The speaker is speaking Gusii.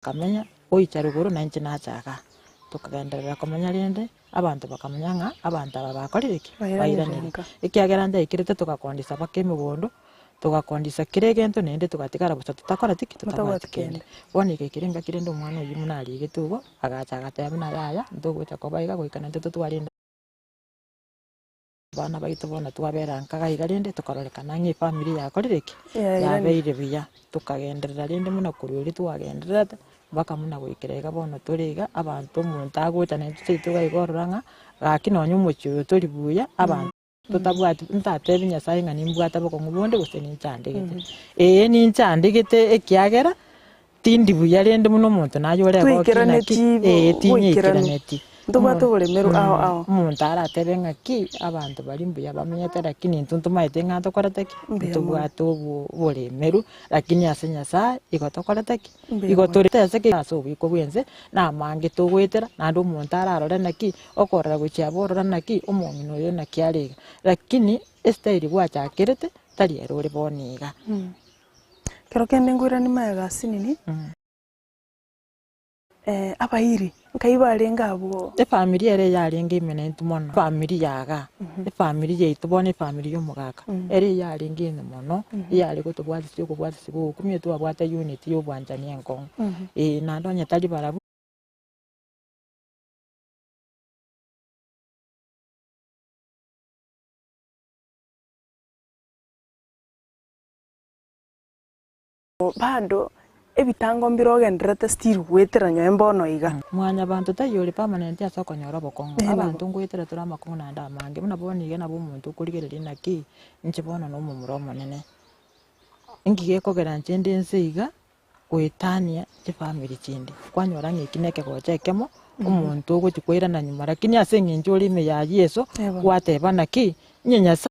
Nkamenya goicha rogoro na inche nacha igaa. Tokagenderera komenya rende, abanto bakamanya ng'a abanto aba bakorire ki? Bairanire. Ekiagera ndaikerete togakondisa mpaka emegondo, togakondisa kera egento naende togatigara bosa totakoreti ki? Totabwati kende. Bono egaikera engaki rende omwana oyio buna arigete igo, agacha agateba buna yaya, ntogocha koba iga goika naintwe totware enda. Abana baito bono twabera nka iga rende tokarorekana ng'a efamiri yakorire ki? Yabeire buya. Tokagenderera rende buna korwa erio twagendererete, mpaka buna goikera iga bono tore iga, abanto omonto agocha naintwe seito iga iga orora ng'a gaki nonye omochie oyo tori buya, abanto totabwati ntatebi Nyasaye ng'a nimbwate bokong'u bonde gose ninchandegete. Ee ninchandegete ekiagera. Tindi buya rende buna omonto naye oregokie naki, Toikeraneti ee, bo- goikeranu. tinyeikeraneti. Ntobwate oboremeru ao ao. Omonto aratebe ng'aki, abanto baria mbuya bamenyete lakini intwe ntomaete ng'a ntokorete ki? Mbuya mono. Ntobwate obo oboremeru, lakini ase Nyasaye igo tokorete ki? Mbuya Igo mono. tore ase ki? Ase oboiko bwa ense, na amange togoetera, naende omonto ararore naki, okorora gochia abwo orore naki, omong'ina oyo naki are iga. Lakini estyle gwachakerete, tari ere ore bono iga. Ekero kende nkoirania magega asinini, abairi nkai barenge abwo. Efamiri ere eyarenge ime naintwe mono, efamiri ya igaa, efamiri yaito bono efamiri ya omogaka, ere eyarenge ime mono, eyare gotobwatisia okobwatisia gokumia twabwate unity ya obwanchani enkong'u, eh, naende onye tari barabwo. Bado ebitango mbire ogendererete still goetera nyowe mbono iga. Mwanyabanto taiyo ore permanent ase okonyora obokong'u. Nabo. Abanto ngoetera tore amakong'u naende amange. Buna bono iga nabo omonto okorigereria naki, inche bono na omomura omonene. Inki gekogera inche nde inse iga, goetania chifamiri chinde. Kwanyora ng'a eki na ekegocha ekemo, omonto ogochi koirana nyuma lakini ase eng'encho ore ime ya Yeso, Ebo. gwateba naki, onye Nyasae.